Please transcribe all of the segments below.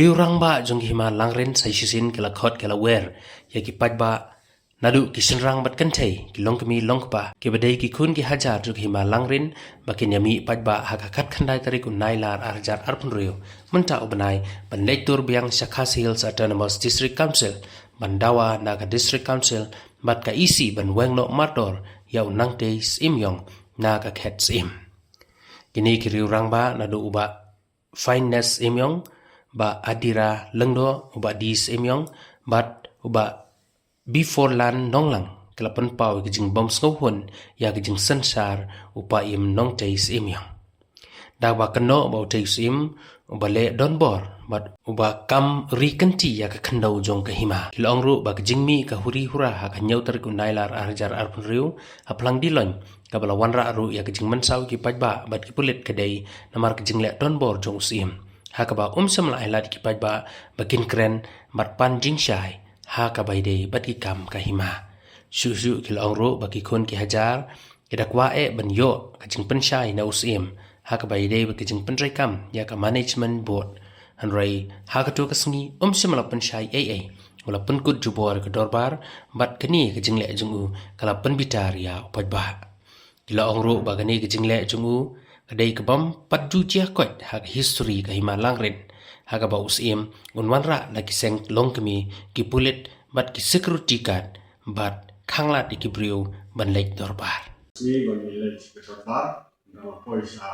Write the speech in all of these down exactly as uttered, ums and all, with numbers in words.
Ki rangbah jong ka Hima Langrin sa shisien ki la khot ki la wer ïa ki paidbah naduh ki shynrang bad kynthei, ki longkmie longkpa, kiba dei ki khun ki hajar jong ka Hima Langrin, ba kin ïa mih paidbah ha ka khatkhyndai tarik u Nailar ar hajar arphew hynriew, mynta u bnai, ban leit tur biang sha Khasi Hills Autonomous District Council, ban dawa na ka District Council bad ka E C ban weng noh martor ïa u Nangtei Syiemiong na ka khet Syiem. Kine ki riew rangbah naduh u Bah Fineness Syiemiong, Bah Adira Lyngdoh, u Bah D Syiemiong bad u Bah Biforlan Nonglang, ki la pynpaw ïa ka jingbym sngewhun ïa ka jingsynshar u Paiem Nongtei Syiemiong. Da kaba kynnoh ba utei u Syiem uba leh donbor bad uba kam ri kynti ïa ka khyndew jong ka hima. Ki la ong ruh ba ka jingmih ka huri hura ha ka hynñiew tarik u Nailar ar hajar arphew hynriew ha Phlang Diloin, kaba la wanrah ruh ïa ka jingmynsaw ki paidbah bad ki pulit, ka dei namar ka jingleh donbor jong u Syiem, ha kaba um shym la ailad ïa ki paidbah ba kin kren bad pan jingshai ha kaba ïadei bad ki kam ka hima. Shuh shuh ki la ong ruh ba ki khun ki hajar ki da kwah eh ban ïoh ka jingpynshai na u Syiem ha kaba ïadei bad ka jingpyntreikam ïa ka management board. Hynrei ha kato ka sngi um shym la pynshai ei ei, u la pynkut jubor ïa ka dorbar, bad kane ka jingleh jong u ka la pynbitar ïa u paidbah. Ki la ong ruh ba kane ka jingleh jong u ka dei ka bym pat ju jia koit ha ka history ka Hima Langrin, ha kaba u Syiem un wanrah na ki seng longkmie, ki pulit bad ki security guard, bad khanglad ïa ki briew ban leit dorbar. Sngi ba ngi leit sha ka dorbar, nga la poi sha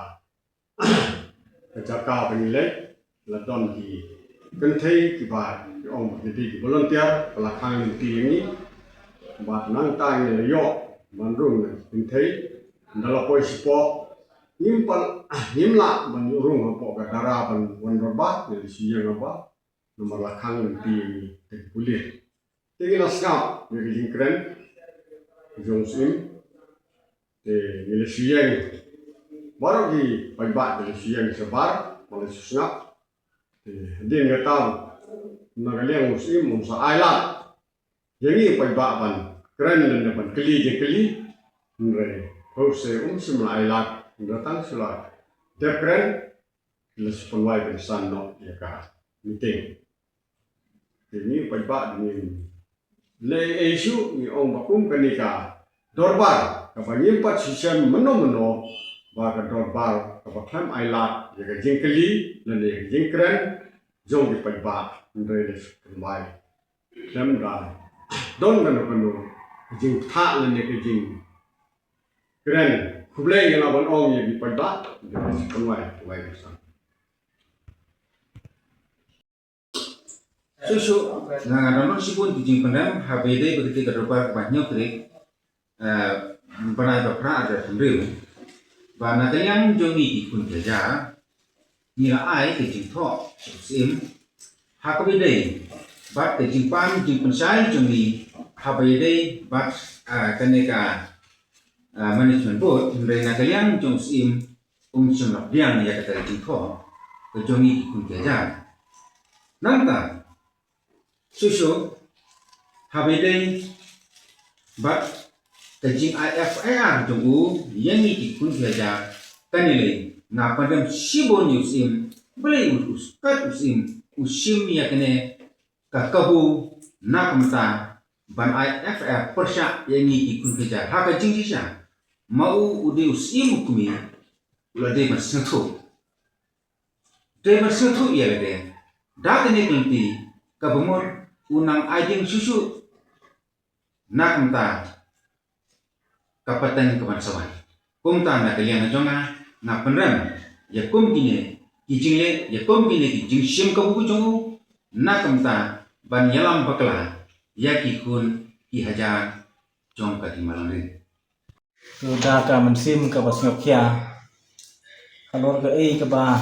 ka jaka ba ngi leit, la don ki kynthei kiba ki ong ba ki dei ki volunteer, ba la khang lynti ïa ngi. Bad nangta ngi la ïoh ban rung na ki kynthei, ynda la poi shapoh, ngim pat, ngim lah ban rung hapoh ka dara ban wan dorbar, ngi la shu ïeng hapoh, namar la khang lynti ïa ngi da ki pulit. Te ngi la sngap ïa ka jingkren jong u Syiem. Te ngi la shu ïeng. Baroh ki paidbah ki la shu ïeng shabar, ba la shu sngap. Te hadien kata, na ka liang u Syiem um sa ailad ïa ngi paidbah ban kren lane ban kylli jingkylli. Hynrei, hynrei um shym la ailad, hynrei tang shu la dep kren, la shu pynwai pynsan noh ïa ka meeting. Te ngi paidbah ngim leh ei shuh, ngi ong ba kum kane ka dorbar, kaba ngim pat shisha mynno mynno ba ka dorbar kaba khlem ailad ïa ka jingkylli lane ïa ka jingkren jong ki paidbah, hynrei la shu pynwai. Khlem da don kano kano ka jingthoh lane ka jingkren khublei ngi lah ban ong ïa ki paidbah, da la shu pynwai, pynwai pynsan. Shuh shuh, nga, nga don shibun ki jingpyndem haba ïadei bad kata ka dorbar kaba hynñiew tarik, eh, bnai ba phra arhajar hynriew, ba na ka liang jong ngi ki khun ki hajar, ngi la ai ka jingthoh sha u Syiem ha kaba ïadei bad ka jingpan jingpynshai jong ngi haba ïadei bad, eh, kane ka, eh, management board, hynrei na ka liang jong u Syiem um shym la pdiang ïa kata ka jingthoh ka jong ngi ki khun ki hajar. Nangta, shuh shuh, haba ïadei bad ka jingai F I R jong u ïa ngi ki khun ki hajar, kane lei nga pyndem shibun ïa u Syiem, balei u, u, kat u Syiem u shim ïa kane ka kabu na ka bynta ban ai F I R pyrshah ïa ngi ki khun ki hajar ha ka jingshisha. Ma u, u dei u Syiem u kmie, u la dei ban sngewthuh. Dei ban sngewthuh ïa lade. Da kane ka lynti kaba mut u nang ai dieng shuh shuh na ka bynta ka pateng ka ban sa wan. Kumta na ka liang jong nga, nga pynrem ïa kum kine ki jingleh, ïa kum kine ki jingshim kabu jong u, na ka bynta ban ïalam bakla ïa ki khun ki hajar jong ka Hima Langrin. To da ka mynsiem kaba sngewkhia halor kaei kaba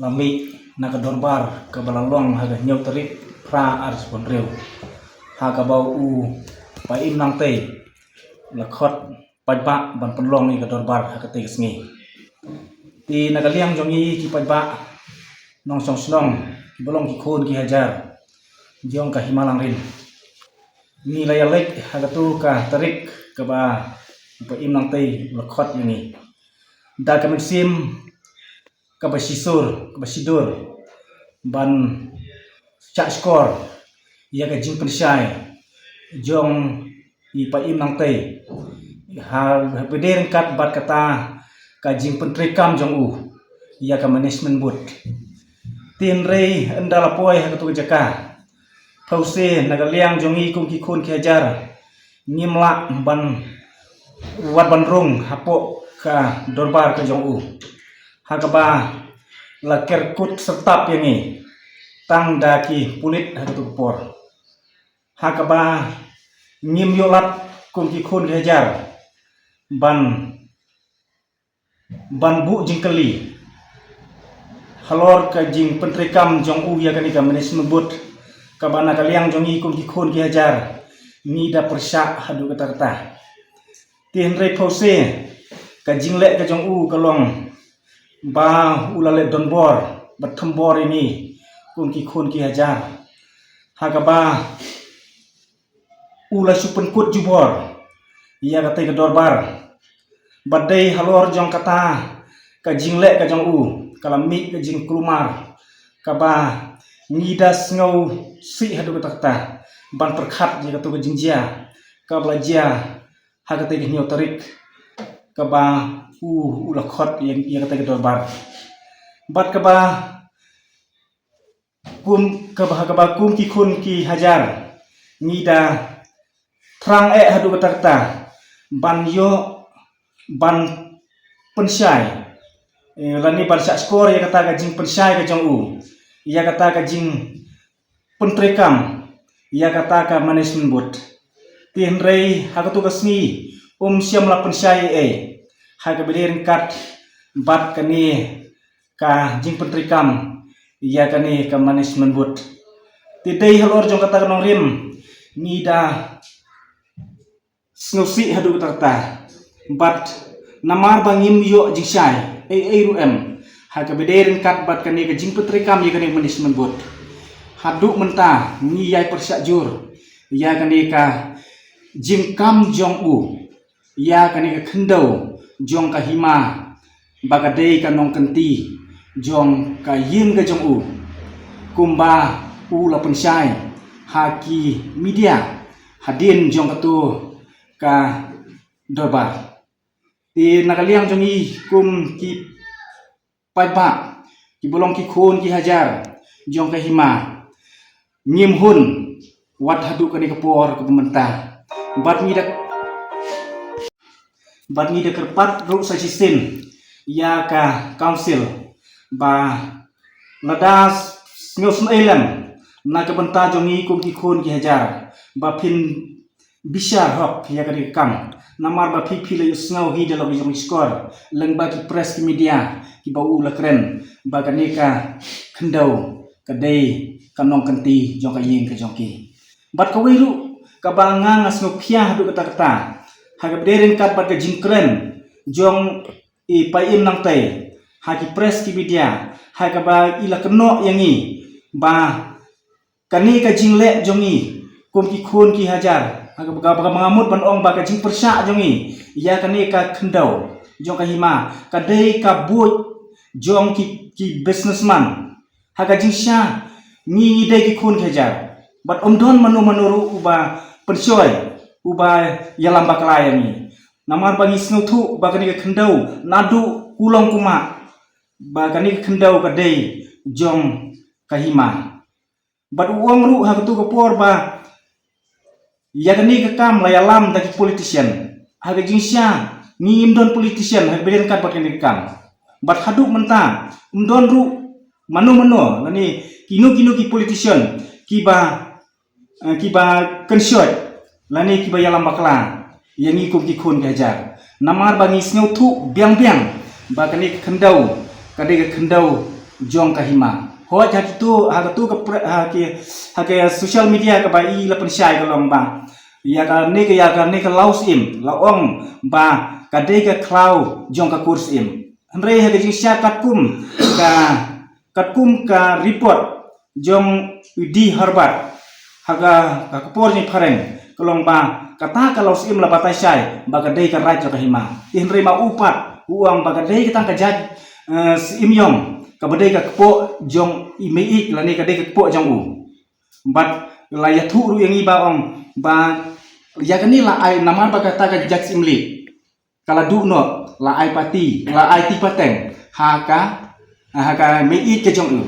la mih na ka dorbar kaba la long ha ka hynñiew tarik phra arhajar arphew hynriew, ha kaba u Paiem Nangtei la khot paidbah ban pynlong ïa ka dorbar ha katei ka sngi. Te na ka liang jong ngi ki paidbah nongshong shnong kiba long ki khun ki hajar jong ka Hima Langrin, ngi la ïaleit ha kato ka tarik kaba u Paiem Nangtei u la khot ïa ngi. Da ka mynsiem kaba shisur, kaba shidur, ban shah shkor ïa ka jingpynshai jong i Paiem Nangtei ha, ha pdeng ryngkat bad kata ka jingpyntreikam jong u ïa ka management board. Te hynrei ynda la poi ha katu ka jaka, phewse na ka liang jong ngi kum ki khun ki hajar ngim lah ban wat ban rung hapoh ka dorbar ka jong u, ha kaba la kerkut sertap ïa ngi tang da ki pulit ha katu ka por, ha kaba ngim ïoh lad kum ki khun ki hajar ban ban buh jingkylli halor ka jingpyntreikam jong u ïa kane ka management board, kaba na ka liang jong ngi kum ki khun ki hajar ngi da pyrshah haduh katta katta. Te hynrei phewse ka jingleh ka jong u ka long ba u la leh donbor bad thombor ïa ngi kum ki khun ki hajar, ha kaba u la shu pynkut jubor ïa katei ka dorbar. Bad dei halor jong kata ka jingleh ka jong u ka la mih ka jingkulmar kaba ngi da sngewsih haduh katta katta ban pyrkhat ïa katu ka jingjia kaba la jia ha katei ka hynñiew tarik, kaba u, u la khot ïa, ïa katei ka dorbar. Bad kaba kum, kaba, kaba kum ki khun ki hajar ngi da thrang eh haduh katta katta ban ïoh ban pynshai, eh, lane ban shah shkor ïa kata ka jingpynshai ka jong u ïa kata ka jingpyntreikam ïa kata ka management board. Te hynrei ha katu ka sngi um shym la pynshai ei ei ha kaba dei ryngkat bad kane ka jingpyntreikam ïa kane ka management board. Te dei halor jong kata ka nongrim ngi da sngewsih haduh katta katta. Bad namar ba ngim ïoh jingshai ei ei ruh em ha kaba dei ryngkat bad kane ka jingpyntreikam ïa kane ka management board, haduh mynta ngi ïai pyrshah jur ïa kane ka jingkam jong u ïa kane ka khyndew jong ka hima ba ka dei ka nongkynti jong ka ïing ka jong u, kumba u la pynshai ha ki media hadien jong katu ka dorbar. Te na ka liang jong ngi kum ki paidbah kiba long ki khun ki hajar jong ka hima, ngim hun wat haduh kane ka por kaba mynta. Bad ngi da, bad ngi da kyrpad ruh sa shisien ïa ka council ba lada sngewsynei lem na ka bynta jong ngi kum ki khun ki hajar ba phin bishar hok ïa kane ka kam. Namar ba phi phi la ïohsngew hi da la ka jong i shkor lyngba ki press ki media kiba u la kren ba kane ka khyndew ka dei ka nongkynti jong ka ïing ka jong ki. Bad kawei ruh kaba nga nga sngewkhia haduh katta katta ha kaba dei ryngkat bad ka jingkren jong i Paiem Nangtei ha ki press ki media ha kaba i la kynnoh ïa ngi ba kane ka jingleh jong ngi kum ki khun ki hajar ha kaba, kaba, kaba nga mut ban ong ba ka jingpyrshah jong ngi ïa kane ka khyndew jong ka hima ka dei ka buit jong ki, ki businessman. Ha ka jingshisha ngi, ngi dei ki khun ki hajar bad ym don mano mano ruh uba pynshoi, uba ïalam bakla ïa ngi. Namar ba ngi sngewthuh ba kane ka khyndew naduh kulong kumah ba kane ka khyndew ka dei jong ka hima. Bad u ong ruh ha katu ka por ba ïa kane ka kam la ïalam da ki politician. Ha ka jingshisha ngi ngim don politician ha kaba dei ryngkat bad kane ka kam. Bad haduh mynta ym don ruh mano mano lane kino kino ki politician kiba, eh, kiba kynshoit lane kiba ïalam bakla ïa ngi kum ki khun ki hajar. Namar ba ngi sngewthuh biang biang ba kane ka khyndew ka dei ka khyndew jong ka hima. Hooid ha kitu, ha katu ka pre-, ha ki, ha ki social media kaba i la pynshai ka long ba ïa kane ka, ïa kane ka Law Syiem la ong ba ka dei ka khlaw jong ka kur syiem. Hynrei ha ka jingshisha katkum ka, katkum ka report jong u D Herbert ha ka, ha ka por jingphareng ka long ba kata ka Law Syiem la batai shai ba ka dei ka raid jong ka hima. Te hynrei ma u pat U ong ba ka dei ka tang ka jait, eh, Syiem Ïong, kaba dei ka kpoh jong i mei ïeit lane ka dei ka kpoh jong u. Bad la ïathuh ruh ïa ngi ba ong ba ïa kane la ai namar ba kata ka jait Syiem Leit ka la duh noh, la ai pati, la ai ti pateng ha ka, ha ka mei ïeit ka jong u.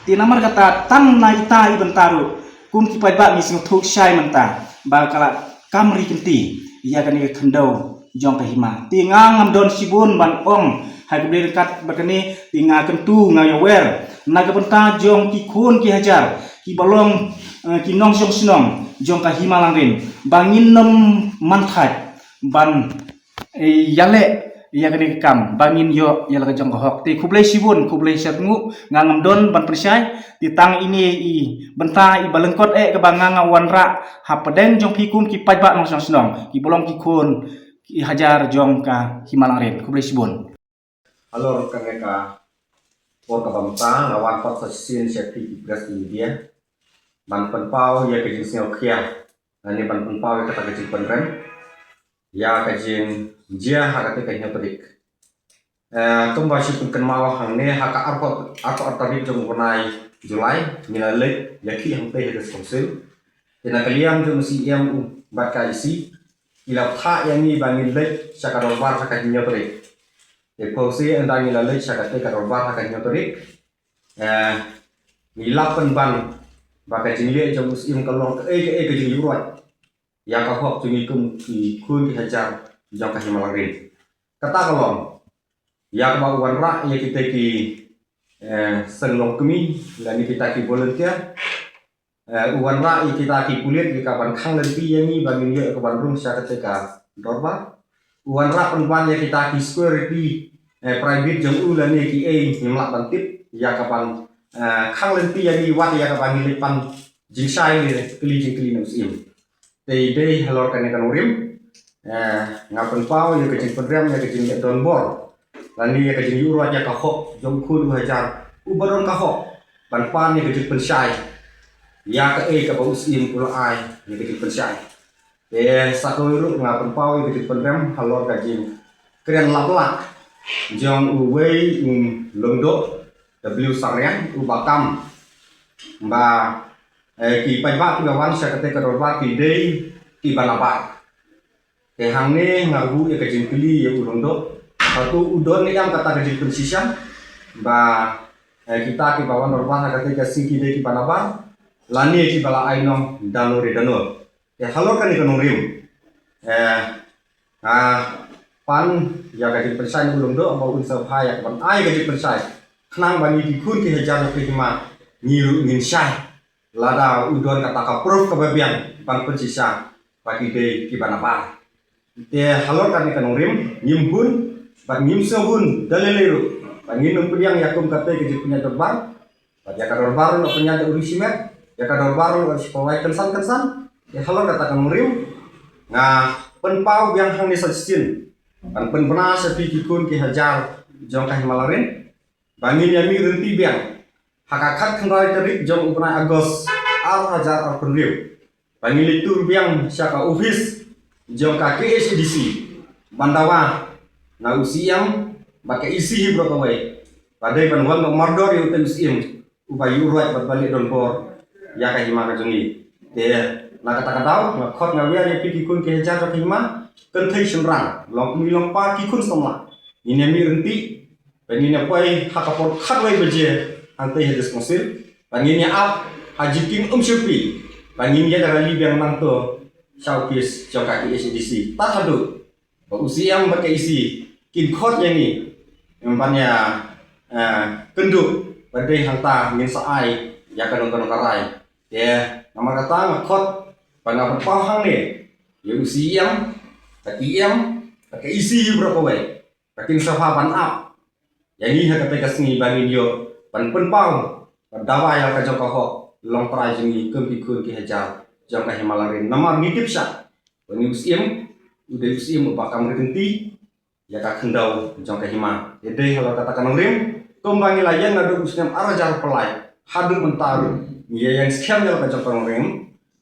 Te namar kata tang na ita i bynta ruh kum ki paidbah ngi sngewthuh shai mynta ba ka la kam ri kynti ïa kane ka khyndew jong ka hima. Te nga ngam don shibun ban ong ha ka bynta ryngkat bad kane, te nga kyntu, nga ïawer na ka bynta jong ki khun ki hajar kiba long, eh, ki nongshong shnong jong ka hima Langrin ba ngin nym man thait ban, eh, ïaleh ïa kane ka kam ba ngin ïoh ïa la ka jong ka hok. Te khublei shibun, khublei shibun, nga ngam don ban pynshai. Te tang ine i bynta iba lyngkot eh kaba nga nga wanrah hapdeng jong phi kum ki paidbah nongshong shnong kiba long ki khun ki hajar jong ka hima Langrin. Khublei shibun. Halor kane ka por kaba mynta nga wan pat sa shisien sha phi ki press media ban pynpaw ïa ka jingsngewkhia lane ban pynpaw ïa kata ka jingpynrem ïa ka jingjia ha kata ka hynñiew tarik. Eh, kumba shu pynkynmaw hangne, ha ka arphew, arphew ar tarik jong u bnai July ngi la leit ïa ki hangtei ha District Council. Te na ka liang jong u Syiem u bad ka E C ki la phah ïa ngi ba ngin leit sha ka dorbar ha ka hynñiew tarik. Te phew sien ynda ngi la leit sha kata ka dorbar ha ka hynñiew tarik, eh, ngi la pynban ba ka jingleit jong u Syiem ka long kaei kaei ka jingïuhroit ïa ka hok jong ngi kum ki khun ki hajar jong ka hima Langrin. Kata ka long ïa kaba u wanrah ïa kita ki, eh, seng longkmie lane kita ki volunteer. Eh, u wanrah ïa kita ki pulit ïa ka ban khang lynti ïa ngi ba ngin ïoh ïa ka ban rung sha kata ka dorbar. U wanrah pynban ïa kita ki security, eh, private jong u lane kiei ngim lah ban tip ïa ka ban, eh, khang lynti ïa ngi wat ïa ka ban ngi leit pan jingshai ne kylli jingkylli na u Syiem. Te dei halor kane ka nongrim, eh, nga pynpaw ïa ka jingpynrem ïa ka jingdonbor lane ïa ka jingïuhroit ïa ka hok jong u khun u hajar uba don ka hok ban pan ïa ka jingpynshai ïa kaei kaba u Syiem u la ai ïa ka jingpynshai. Te sa kawei ruh nga pynpaw ïa ka jingpynrem halor ka jingkren lap lak jong uwei u Lyngdoh W Sangriang uba kam ba, eh, ki paidbah kiba wan sha kata ka dorbar ki dei kiba nabar. Te hangne nga buh ïa ka jingkylli ïa u Lyngdoh, hato u don ne em kata ka jingpynshisha ba, eh, kita kiba wan dorbar ha kata ka sngi ki dei kiba nabar lane kiba la ai nong dano re dano. Te halor kane ka nongrim, eh, nga pan ïa ka jingpynshai na u Lyngdoh ba un sa phah ïa ka ban ai ka jingpynshai khnang ba ngi ki khun ki hajar jong ka hima ngi ruh ngin shai. Lada u don kata ka proof kaba biang ban pynshisha ba ki dei kiba nabar. Te halor kane ka nongrim ngim hun bad ngim sngewhun da lei lei ruh ba ngin ym pdiang ïa kum kata ka jingpynïaid dorbar. Bad ïa ka dorbar ruh la pynïaid da u ri shimet, ïa ka dorbar ruh la pynwai kynsan kynsan. Te halor kata ka nongrim nga pynpaw biang hangne sa shisien ban pynbna sha phi ki khun ki hajar jong ka hima Langrin ba ngin ïa mih rynti biang ha ka khatkhyndai tarik jong u bnai August ar hajar arphew hynriew. Ba ngin leit tur biang sha ka office jong ka K H A D C ban dawa na u Syiem bad ka E C hi baroh kawei ba dei ban wan noh mardor ïa utei u Syiem uba ïuhroit bad ba leit donbor ïa ka hima ka jong ngi. Te na kata ka daw nga khot nga wer ïa phi ki khun ki hajar jong ka hima, kynthei shynrang, longkmie longpa, ki khun samla, ngin ïa mih rynti ba ngin ïa poi ha ka por khatwei baje hangtei ha District Council ba ngin ïa ap ha Jiking Umshipi ba ngin ïa da rally biang nangto sha office jong ka K H A D C. Tad haduh ba u Syiem bad ka E C kin khot ïa ngi ban ïa, eh, kynduh ba dei hangta ngin sa ai ïa kano kano ka rai. Te namar kata nga khot ba nga pynpaw hangne ïa u Syiem, ka T M, ka E C hi baroh kawei ba kin sa phah ban ap ïa ngi ha kata ka sngi ba ngin ïoh ban pynpaw ban dawa ïa ka jong ka hok long trai jong ngi kum ki khun ki hajar jong ka hima Langrin. Namar ngi tip shah ba une u Syiem u dei u Syiem uba kam ri kynti ïa ka khyndew jong ka hima. Te dei halor kata ka nongrim kumba ngi la ïeng naduh u snem ar hajar arphew lai haduh mynta ruh ngi ïa ïeng skhem ïa la ka jong ka nongrim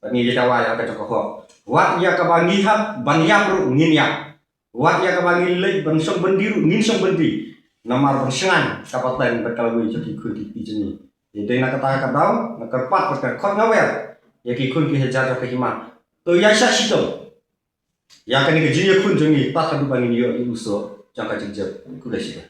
bad ngi ïa dawa ïa la ka jong ka hok. Wat ïa kaba ngi hap ban ïap ruh ngin ïap. Wat ïa kaba ngin leit ban shong byndi ruh ngin shong byndi. Namar ban shngaiñ ka pateng bad ka lawei jong ki khun ki kti jong ngi. Ïa dei na kata ka daw nga kyrpad bad ka khot nga wer ïa ki khun ki hajar jong ka hima. To ïa shah shitom ïa kane ka jingïakhun jong ngi tad haduh ba ngin ïoh ïa u soh jong ka jingjop. Khublei shibun.